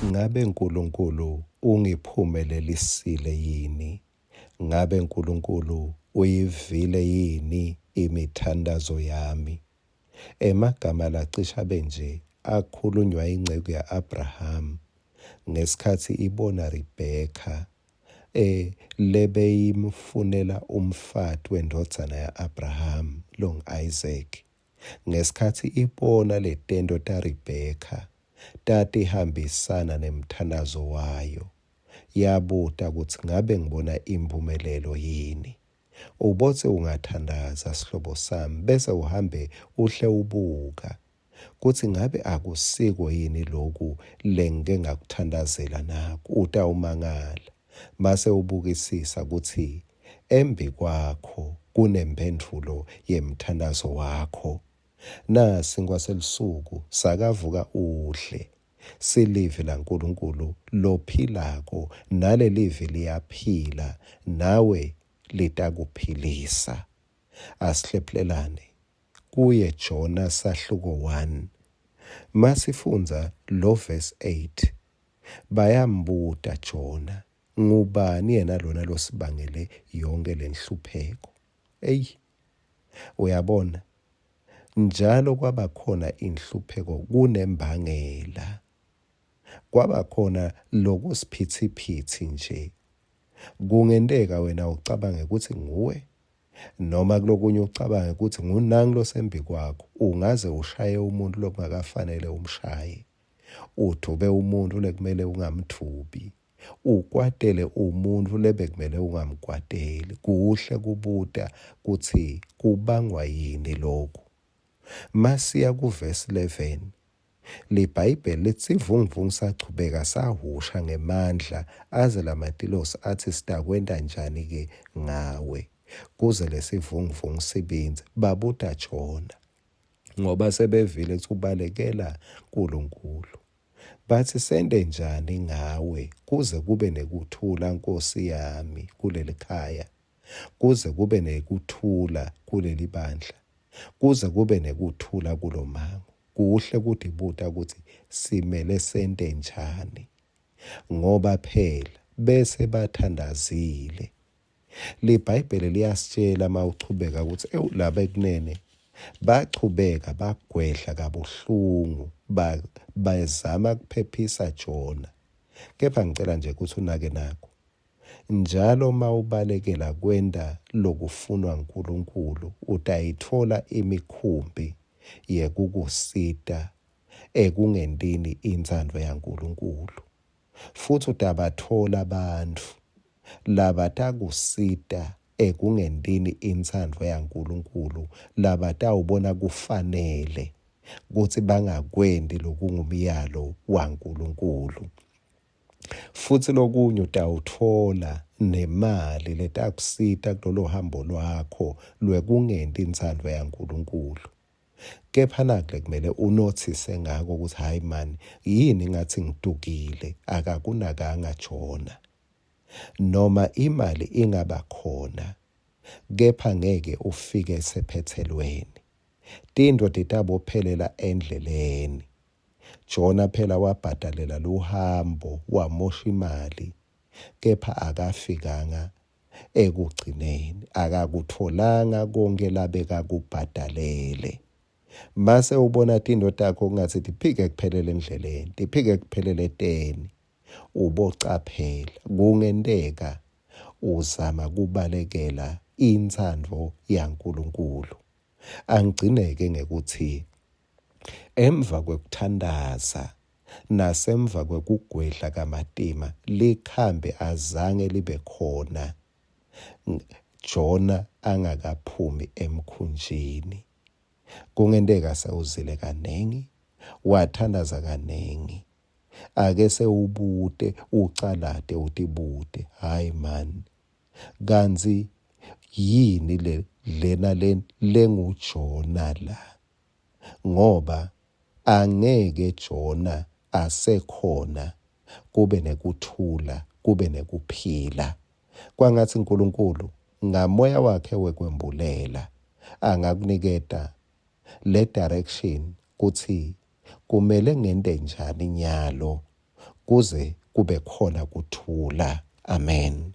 Ngabe Nkulunkulu ungiphumelelisile yini? Ngabe Nkulunkulu uyivile yini imithandazo yami? Emagama lacishe abe nje akhulunywa inceku ya-Abrahama ngesikhatsi ibona Rebheka e lebeyimfunela umfati wendvodzana ya-Abrahama longu-Isaka. Ngesikhatsi ibona letento taRebheka tatihambisana nemthandazo wayo, yabuta kutsi ngabe ngibona imphumelelo yini. Ubotsi ungathandaza sihlobo sami bese uhambe uhle ubuka kutsi ngabe akusiko yini loku lengike ngakuthandazela naku, utawumangala mase ubukisisa kutsi embikwakho kunemphendvulo yemthandazo wakho. Nasinkwa selusuku sakavuka udle, silivi laNkulunkulu lophilako, nalelivi liyaphila, nawe litakuphilisa. Asihlephulelane kuye Jona sahluko 1. Masifundza lo verse 8 bayambuta Jona, ngubani yena lona losibangele yonke lenhlupheko? Eyi, uyabona, njalo kwaba khona inhlupheko kunembangela. Kwaba khona lokusiphithiphithi nje. Kungenteka wena ucabange kutsi nguwe noma kulokunye ucabange kutsi ngunangu losembikwakho, ungaze ushaye umuntu lokungakafanele umshaye, udvube umuntu lekumele ungamdvubi, ukwatele umuntfu lebekumele ungamkwateli. Kuhle kubuta kutsi kubangwa yini loku. Masiya kuvesi 11 LiBhayibheli litsi sivunguvungu sachubeka sahhusha ngemandla aze lamatilosi atsi sitakwenta njani-ke ngawe kuze lesivunguvungu sibindze. Babuta Jona ngoba sebevile kutsi ubalekela Nkulunkulu. Batsi sente njani ngawe kuze kube nekuthula Nkosi yami kulelikhaya, kuze kube nekuthula kulelibandla, kuze kube nekuthula kulomango. Kuhle kutibuta kutsi simele sente njani ngoba phela bese bathandazile. LiBhayibheli liyasitshela uma uchubeka kutsi ewu laba ekunene bachubeka bagwedla kabuhlungu bazama kuphephisa Jona. Kepha ngicela nje kutsi unake naku. Njalo uma ubalekela kwenta lokufunwa nguNkulunkulu utayitfola imikhumbi yekukusita ekungentini intsandvo yaNkulunkulu. Futsi utabatfola bantfu labatakusita ekungentini intsandvo yaNkulunkulu labatawubona kufanele kutsi bangakwenti lokungumyalo waNkulunkulu. Futsi lokunye utawutfola nemali letakusita kulolo hambo lwakho lwekungenti intsandvo yaNkulunkulu. Kepha naku lekumele unothise ngako ukuthi hhayi mani yini ngathi ngidukile akakunakanga Jona. Noma imali ingaba khona kepha ngeke ufike esephethelweni. Tintfo titabophelela endleleni. Jona phela wabhadalela luhambo wamosha imali kepha akafikanga ekugcineni akakutfolanga konke labekakubhadalele. Mase ubona tintfo takho kungatsi tiphike kuphelela endleleni, tiphike kuphelela eteni, ubocaphela kungenteka uzama kubalekela intsandvo yaNkulunkulu. Angigcineke ngekutsi Emva kwekuthantaza nasemva kwekugwedla kamatima, likhambi azange libe khona Jona angakaphumi emkhunjini. Kungenteka sewuzile kaningi, wathandaza kaningi. Ake sewubute, ucalate utibute, hhayi man, kantsi yini le lena lenguJona la? Ngoba angeke Jona asekhona kube nekuthula, kube nekuphila. Kwangatsi Nkulunkulu ngaMoya wakhe wekwembulela angakuniketa le direction kutsi kumele ngente njani nyalo. kuze kube khona kuthula. Amen.